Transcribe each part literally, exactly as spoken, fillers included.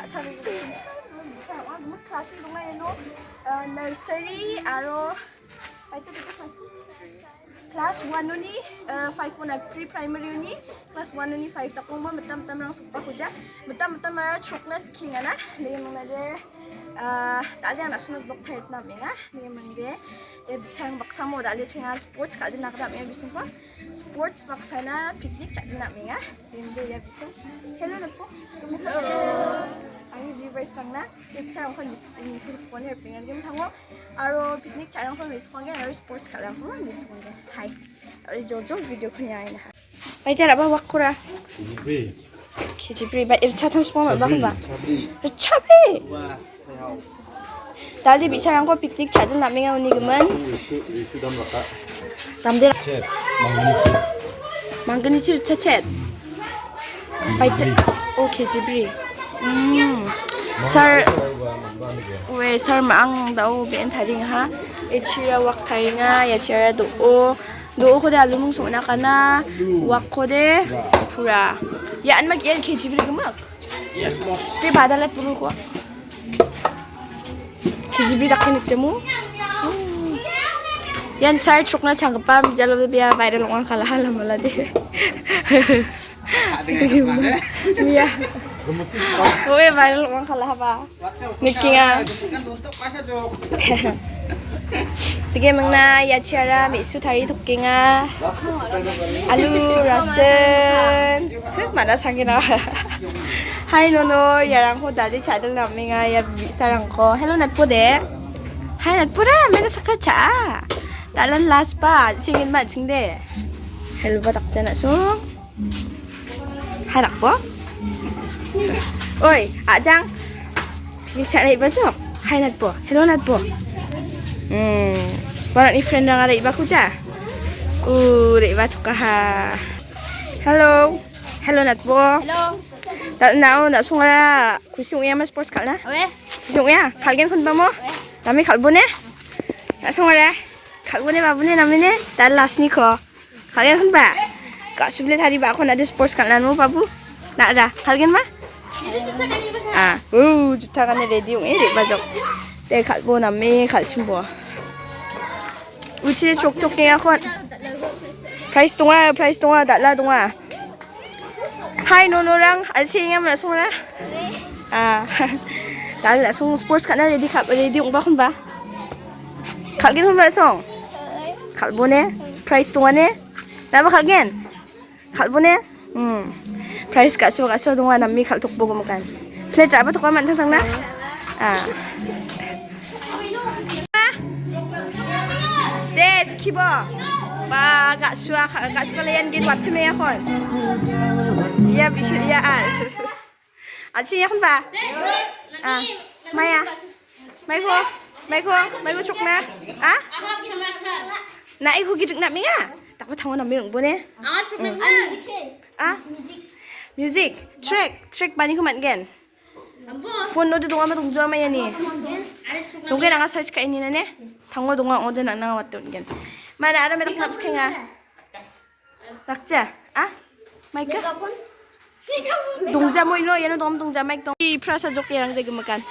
Class-ni donga iano, ah, nursery aro class one-oni, ah, five one, pre-primary-oni class one-oni five dakongba mitam mitamrang sokbakuja. Mitam mitamara chrokna skingana. Nini mangade, ah, dal·de an·a suna vlog taritna amenga. Nini mangade, eh, bi·sarang baksamo dal·de chenga sports kal·de nagra amenga bisingko. Sports baksana picnic cha·dina amenga. Inde ia bising. Hello, Napo. Hello. Angni viewers-rangna, picture-rangko nis-, nisukon helpingan game tango. Aro picnic cha·rangko nisukon game, aro sports ka·rangko nisukon game. Hai. Aro jojo video-ko niaina. Baita raba wakkora. Kejibri. Kejibri, ba ircha tam semua mabak ba. Kejibri. Kejibri. Wah. Dal·de bi·sarangko picnic cha·dina amenga uni gimin. Damde ra-, manggni chi ritchachet. Baita, oh, kejibri. Mm. Sar, we, sar ma·ang dao be·en taringa ha. E chira wak taringa, ia chira do·o. Do·okode alumung song·na kana. Wakkode pura. Ia anmak ia kejibri gimak. Te badalat puru ko. Kejibri dake nikjamo. Ian sar chrokna changgipa mijalo bia viral ong·a kalaha lamalade. Mia. Oe viral ong·a kalaha ba. Nikenga. Dike mingna ia chiara me·su tarie tokenga. Alu rasen. Mana sangina. Hai nono, iarangko dal·e cha·dil namenga ia bi·sarangko. Hello, Natpode. Hai, Natpode, mena sakra cha. Dalan las ba, singin ma chingde. Hello, ba dakjana sung. Hai, Natpo. Oi, ajang. Ni cha·na iba jok. Hai, Natpo. Hello, Natpo. Hmm. Barat ni friend rang ada iba kuja. Uh, ada iba tokaha. Hello. Hello, Natpo. Hello. Dal·nao na·songara kusi ong·e ama sports kal·na? Oe. Kusi ong·e? Kal·gen kon bamo? Oe. Nami kal·bo ne? Na·songara. Kal·bo ne, babo ne, nami ne? Dal·a sni ko. Kal·gen kon ba? Ka subli tari ba kon ade sports kal·na mo, babu? Na·ra. Kal·gen ma? Ah. Uh, juta gane ready ong·e, re·bajok. Te kal·bo nami kal·chimbo. Uchi chok tok ke kon. Price tonga, price tonga, dal·a donga. Hai, nonorang, an·senga ma·songara. Ah, dal·a song sports ka·na ready ka, ready ong·ba kon ba. Kal·gen kon ba song. Kal·bo ne, price tonga ne. Naba kal·gen. Kal·bo ne. Hmm. Price ka·so, ka·so donga nami kal·tokbo gomkan. Plate raba toka man·tang tangna. Ah. Des, kibo. Ba, ga·sua, ga·sua kalian gin watte me yakon. Iya, bisi, iya, ah. Atsi yakon ba? Ah, maya. Maiko, maiko, maiko chokna. Ah? Na iko gijik na minga. Tako tango na mirung bone. Ah? Music. Track. Track bani ko man gen. Phone no de donga ma dongjo ma yani. Dongke nanga search ka ini na ne. Tango donga ode na nanga watte gen. Mana ara medak naps kenga. Dakja. Ah? Maika? Dongja mo ino, iano dongam dongja, maik dong. I prasa jok iarang jaga makan.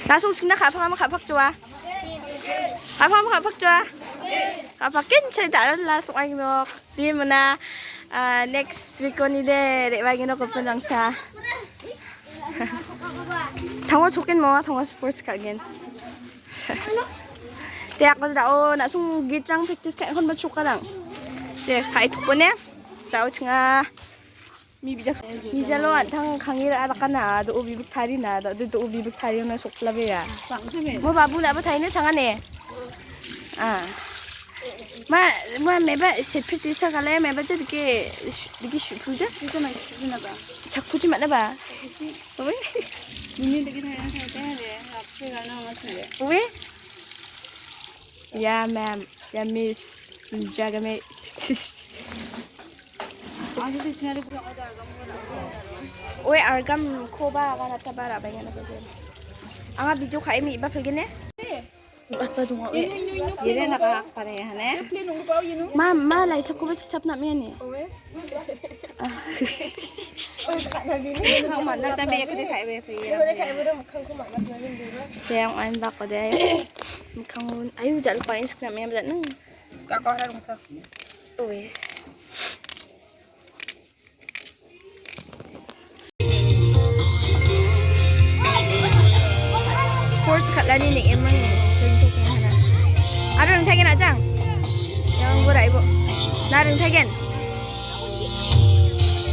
Langsung singna kapang ama kapak jua. Kapang ama kapak jua. Kapak ken cari tak ada langsung aing nok. Di mana, ah, next week oni de, re-, bagi nok open langsa. Tango chokin mo, tango sports ka gen. Te ako da o na sung gitrang practice ka kon ba chokarang. Te kai thukone. Da o chinga. Mi bijak. Mi jalo an tang kangira adakana do o bibik tari na do do o bibik tari na sokla be ya. Mo babu na ba tari na changa ne. Ah. Ma, ma meba set practice ka le meba je dike dike shu puja. Dike na shu na ba. Chak puji ma na ba. Oi. Ini dikit hanya saya teh deh, aku nggak nggak sih deh. Oi. Ya, ma'am. Ya, miss. Miss Jagame. Aku tuh cuma ada. Oi, argam ko ba, akan ata ba, rabai ngana ba. Anga video kai mi iba pelgene. Yere nakakpare hane. Ma, ma, lai sakuba sikchap nak mene. Kau mana tabe aku dekai be free. Yang main bako de. Kau ayu jal pain sikna me jat nang. Kau ada rungsa. Oe. Sports kal·ani neng·emang ringtokenga. Aro ringtogen ajang. Yang gora ibu. Na ringtogen.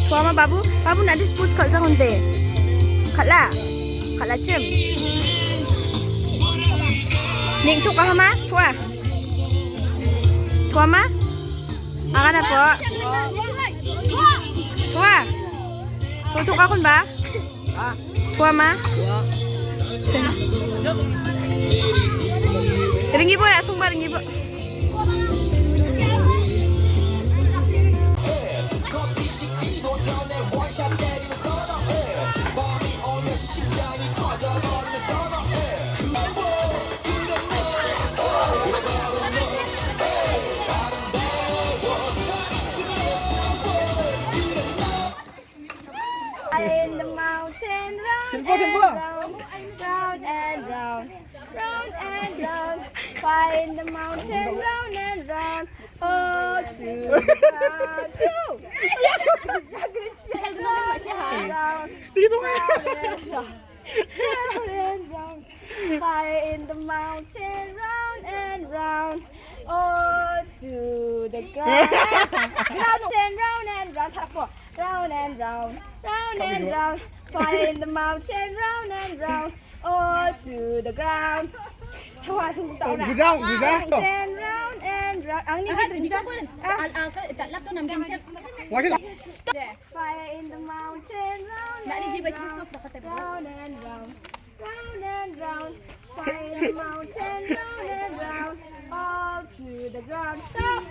Tuama babu, babu nadi sports kal·jang onte. Kal·a. Kal·achim. Neng·tokahama, tua. Tuama. Agana po. Tua. Tua tua kakun ba. Tua ma. Ringgi bo ya sung ba ringgi bo. In the mountain, round and round, round and round, round and round. Fly in the mountain, round and round, all to the ground. Round, round and round. Fly in the mountain, round and round, all to the ground. Round and round and round. Round and round, round and round. Fly in the mountain, round and round, all to the ground. Sawa sung tau na. Mountain, round and round. Ang ni. Stop. Fire in the mountain, round and round, round and round, round and round, fire in the mountain, round and round, all to the ground. Stop.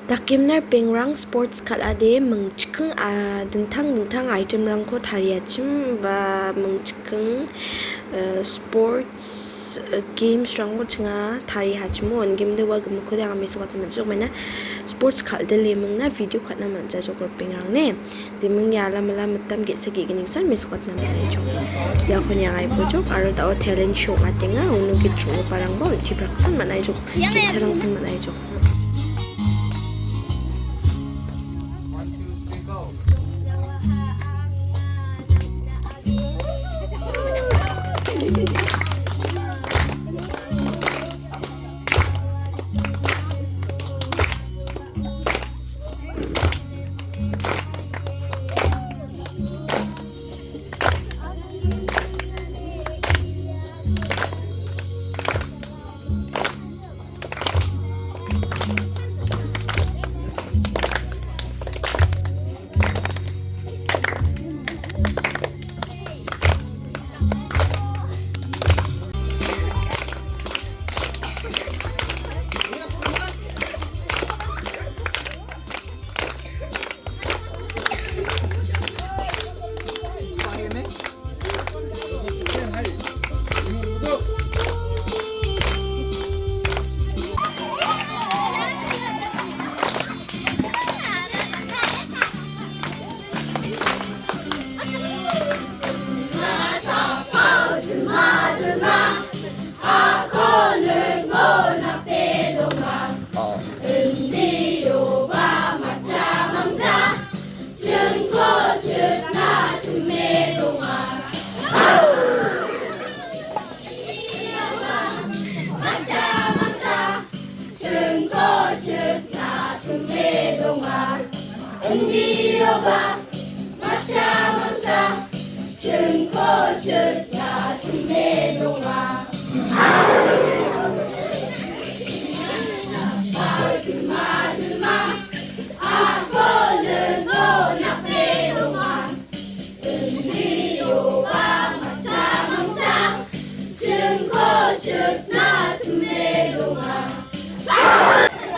Dakemnar pengrang sports kal·ade mingchiking, a, dingtang dingtang item-rangko tariachim ba mingchiking, eh, sports, eh, games-rangko chinga tariachimo on game de ua gimikkode anga mesokatna man·jajok maina sports kal·de lemingna video ka·na man·jajok ripengrang ne. Deming ia alamala mitam ge·sa ge·gningsan mesokatna man·aijok. Iakon iang aipojok aro da·o talent show ong·atenga, uno git ro·giparangba on·tibraksan man·aijok, ge·sarangsan man·aijok.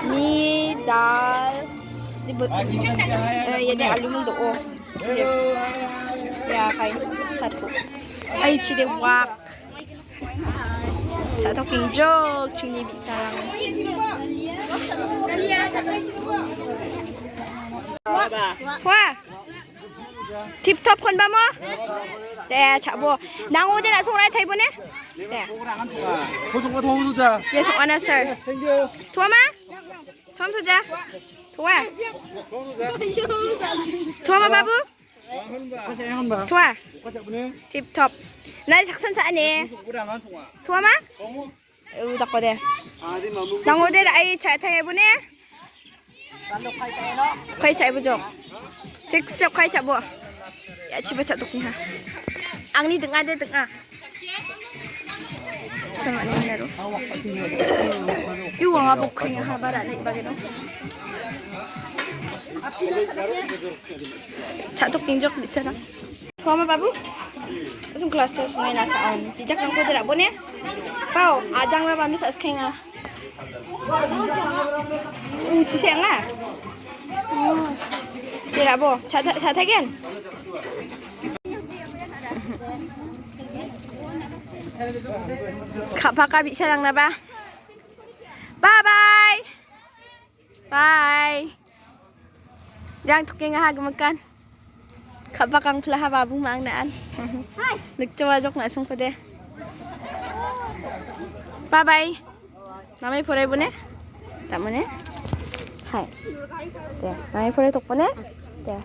Ni dal, di bu-, eh, ya, di alu mung do-o. Ya, ya, kai, satu. Ai, ci de wak. Cha·tok ginjok chingni bi·sarang. Toa. Tip top kon ba mo? Te, cha·bo. Nang ode na songrai thai bo ne? Te. Ko song·a thong tu ja. Yes, honor sir. Thank you. Toa ma? Tom tu ja. Toa. Toa ma babu? Toa. Tip top. Nai saksan cha ne. Toa ma? U dako de. Nang ode ra ai cha thai bo ne? Kai cha bo jok. Sik sik kai cha bo. Ya chiba cha tok ni ha. Angni ding·a de ding·a. Sama ni naro. Yu wa bukri ha bara ni bagi no. Cha tok ginjok bi·sarang. Toa ma babu? Langsung kelas tu semua nak sa on. Bijak nang kau tidak boleh. Pau, ajang lah bandu sa sekenga. Uh, cisi nga. Oh. Tidak bo. Cha cha cha tagen. Kak paka bi·sarang na ba. Bye bye. Bye. Yang tokenga ha gumkan. Kaba kang pelaha babu mang naan. Lekcawa jok na sungko de. Bye bye. Namai porai bune? Tak mune? Hai. De, namai porai tok bune? De.